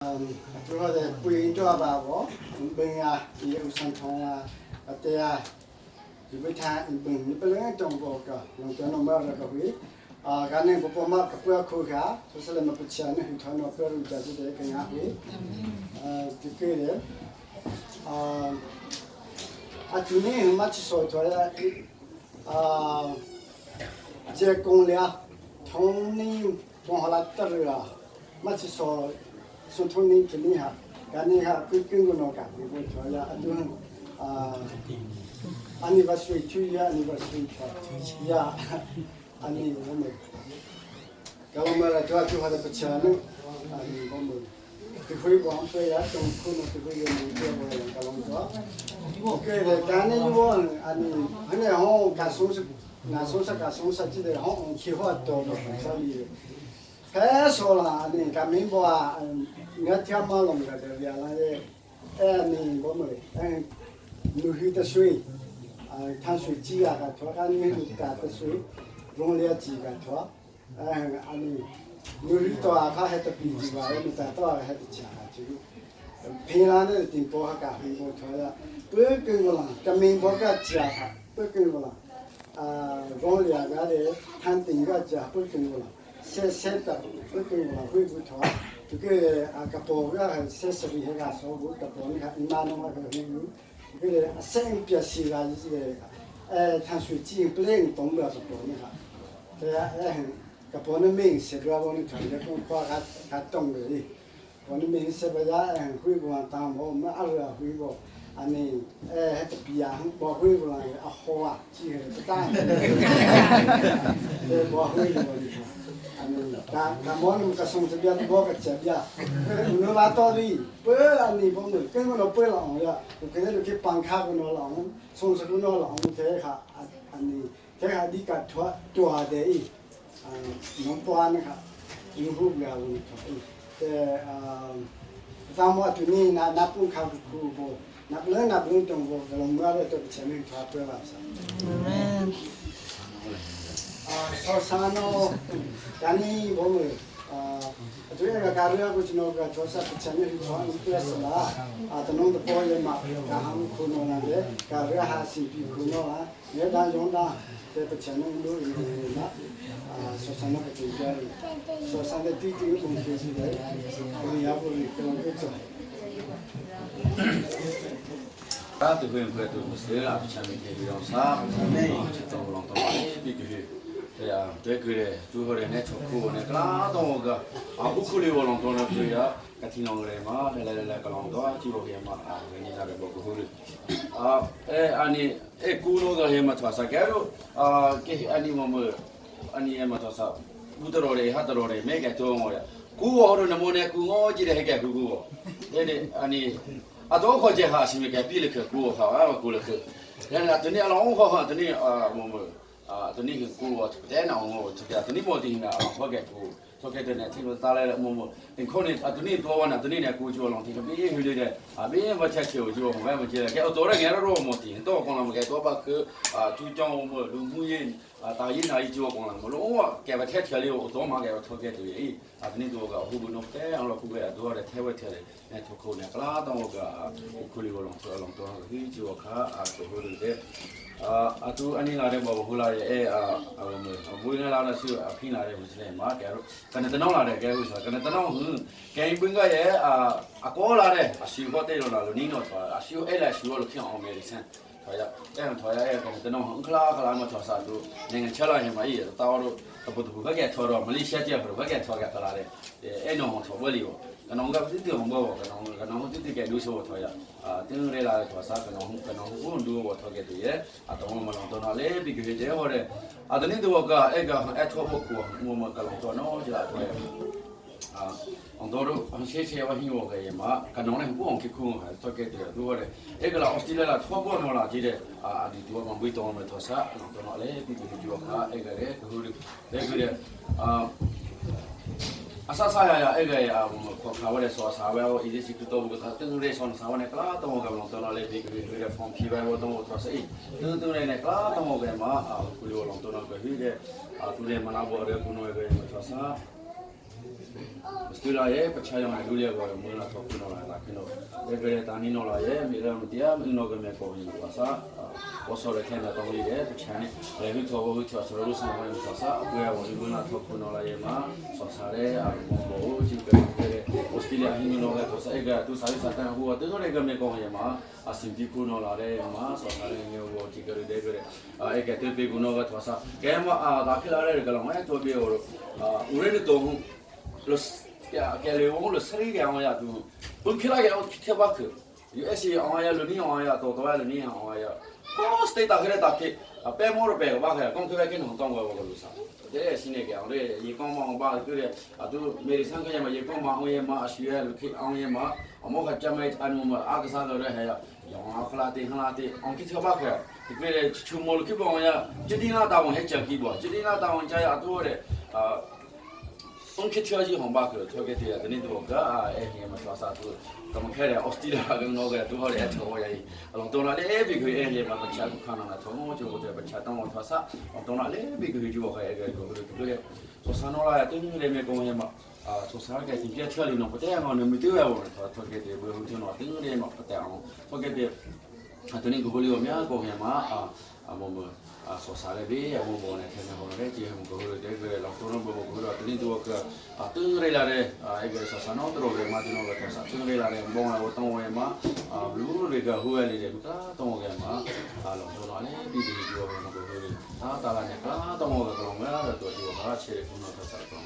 Atu pui tua ba bo bing a i u san thong a ate a i tha in bing ni peleng tong bo ka long to no ma ra ka hui a ga ne bo po ma ka pu khu kha so se le ma pu cha ne hu tha no pe ru ja ji de ka nga hui a ti ke le a a tu ni ma chi so to ya a je kong le thong ni thong hala tar ra 嘛是说，说通年今年哈，今年哈几几个农家，我说呀，啊都啊，anniversary 2 year anniversary ya ani我们，搞我们来做做好的不钱呢，ani 我们，就会讲说呀，中可能就会有农家我来搞农作，OK 的，今年我ani，很然后干松是，那松是干松是记得好，计划多了，所以。 แโซลานี่กามิบัวเงาเทียมมาลงกันเดียวอะไรเอ้นี่บ่มือเอ้นูฮิต水，啊，碳水机啊个拖，啊你打的水，用了几个拖，哎，啊你นูฮิตัวเขาให้ตะปีจีว่า你打到还得吃这个，平常的顶多还干很多拖呀，不跟我了，กามิบัว个吃哈，不跟我了，啊，用了个的碳顶个吃不跟我了。 些些的不跟我会不同，这个啊个包个些什么个说不个包你看你妈弄那个会有，这个生表示啊这个哎碳水基因不能动不了是包你看，对啊哎个包的名写着我们团结工夸他他懂的，我的名写不呀哎会不当我们二个会不。อันนี้เออให้เปียบ่คุยบ่อะโหอ่ะจีเฮตตาเออบ่คุยบ่นี่ ka ka mo nu ka song bia bo ka che bia nu la to ri pe la ni bo nu ke no pe la ong ya ke ne ke pang kha ko no la ong song sa ko no la ong te kha ani te kha di ka thwa tua de i a no po an kha yu hu bia lu tho i te a ta mo tu ni na na pu kha ku bo na ple na pu tong bo lo ma le to che ni thwa pe la sa. Amen. 啊，说啥呢？咱呢，我们啊，主要个家里个就那个做啥不钱的，做你别说了啊，等弄的包也嘛，干他们苦恼那的，家里还是比苦恼啊，也当用的，这不钱弄都有的啊，说啥那个就家里，说啥的弟弟有东西是的，我们要不可能会做。啊，对会会都是啦，前面给比方啥，就当不啷当比个对呀，对个嘞，最后嘞，那出库那个拉到个，啊，不库里我啷当那对呀，个听啷个嘞嘛，来来来来个啷当，记录个嘛，啊，你那个不库里，啊，哎，啊你，哎，古那个黑嘛，他啥个咯，啊，给啊你我们，啊你嘛他啥，古得罗嘞，哈得罗嘞，没个多我呀，古我好多那么呢，古我记得还个古古，哎你啊你。啊，多好这哈是咪个比了个古好啊，古了个，然后等你老好好，等你啊我们啊等你古我在那我这个等你没听啊，我给古。做给的呢，听说打来了，么么，你可能啊，等你多完了，等你呢，古就弄听个别回来的，啊，别我吃球就红外么接了，给我多了眼了肉么听，多讲了么给多把个啊，就讲我们鲁木人啊，大印那一句话讲了么，我给我贴贴了，我多嘛给我托给对，啊，等你多个胡不弄得，我胡个多的贴我贴的，那托口呢，拉到我个，我可里我弄出弄多，一句话卡啊，就好的。အာအတူအနိလာတဲ့ဘောဟူလာရဲ့အဲအာအဝေးလာလာရှိအဖိလာတဲ့ဘူးစလေမာကဲတော့ကနေတနောင်းလာတဲ့ကဲဟုတ်ဆိုကနေတနောင်းဟွန်းကဲဘင်းကရဲ့အာအကောလာတဲ့အစီဟောတဲ့လောလာလို့နီးတော့ထွာအစီအဲ့လာစီဟောလို့ခင်အောင်မယ်ဆန်ထွာရအဲ့ထွာရအဲ့ကနေတနောင်းဟွန်းခလာခလာမထွာစာတို့နိုင်ငံချက်လာရင်မကြီးတောက်တော့တပုတပုကဲထွာတော့မလေးရှားကြဘကဲထွာကခလာတဲ့အဲ့နော်ထွာဝလီရောကနောင်ကတိတိဟောဘောကနောင်ကနောင်တိတိကဲလူဆိုထွာရအာတင်းရဲလာထွာစာကနောင်ကနောင်ဘုန်ဒူဘောထွာကဲတည်းအတောမလောင်တော့လေပြီးကြတဲ့ဟောတဲ့ အတနေ့တော့ကအဲ့ကအထောဘကူမမကလောင်တော့နော်ကြာထွာရအာအောင်တော့ရှေ့ရှေ့ဝဟင်းဝကရမှာကနောင်လည်းကိုအောင်ခိခုဟာတော့ကဲတဲ့ဒူဟတဲ့အဲ့ကလာအော်စတြေးလျလာထောဘောနော်လာကြည့်တဲ့အာဒီဒူမဘွေးတော်မယ်ထောစာတော့လေပြီးပြီးကြောခါအဲ့ကလေဒူတဲ့ကြတဲ့အာ အဆဆာရရအဲ့ကရမခေါ်ခါဝရဲဆောစာဝဲအီဒီစီကတော့ဘကတူရဲဆွန်စာဝနဲ့ကလာတော့ကဘလုံးတော်လေဒီကရီရဖုန်ဖြီဝဲတော့တော့စေတူတူနဲ့ကလာတော့ကမှာကူလီလောင်တော့ကဟီတဲ့အာတူရဲမနာဘောရဲကုနိုရဲမထောစာ Stula ye pacha yong ai lulia go mu na thok no la la kino e gre ta ni no la ye mi ra tia mi no ga me ko ni wa sa o so le khen na tong li ye pacha ni le hu tho hu tho so ru sa ma ni sa sa ku ya wo ni na thok no la ye ma so sa re a mo bo ji ke ke Australia hi no ga to sa e ga tu sa sa ta hu wa tu no le ga me ko ye ma a sim ti ku no la re ma so sa re nge wo ji ke re de ge re e ga te pe ku no ga to sa ke ma a da khila re ga la ma to be wo u re ni to hu lo ke le wo lo sri ge ya tu un khila ge o the ba ke US အောင်ရလူနီအောင်ရတော့တော့လူနီအောင်ရကိုစတေးတာခဲတာခေပဲမောရပဲဘာခဲကောင်ခဲကင်းတော့တော့ဘောလို့စာတဲ့စနေကြအောင်လေရေကောင်းမအောင်ပါကြတဲ့အတူမေရီဆန်ကရမရေကောင်းမအောင်ရမအရှိရလူခေအောင်ရမအမောကကြမိုက်အနုမအာကစားတော့ရဟဲရယောင်ခလာတေခလာတေအောင်ခိချဘာခဲဒီကလေချူမောလခိဘောရကျတိနာတာဝန်ဟဲချကိဘောကျတိနာတာဝန်ကြရအတူရအာ 松开条件红巴克，条件对啊，等你多个啊，哎，你们说啥都，咱们开的奥斯利亚跟那个多好的头我也，龙多了嘞，别个哎，你们不吃不看了，头我就我这不吃，当我说啥，龙多了嘞，别个就我还个个个个个，说啥弄了，对你们那边工业嘛，啊，说啥个你别条理弄不对啊，你们对啊，我他他给的不就弄对的嘛不对啊，他给的，啊，对你个个里面工业嘛啊，啊，我们。 ဆိုစားလေဘေးအမောနဲ့ထဲနေဟောရဲကြည့်ဟိုကိုတဲ့ကလောက်တော့ဘောဘောတော့တင်းတော့ကအတွင်းရလာတဲ့အဲ့ကဆဆနောတော့လေမတင်တော့ကဆအတွင်းရလာတဲ့ဘောငါတော့ဝဲမှာဘလူးတွေကဟိုရလေတဲ့ကတော့ကမှာအလုံးတော့လေဒီဒီပြောဘောကိုဟိုသာတာလာနေကတော့ကတော့ငါတော့ဒီဘာချေခုနကဆကတော့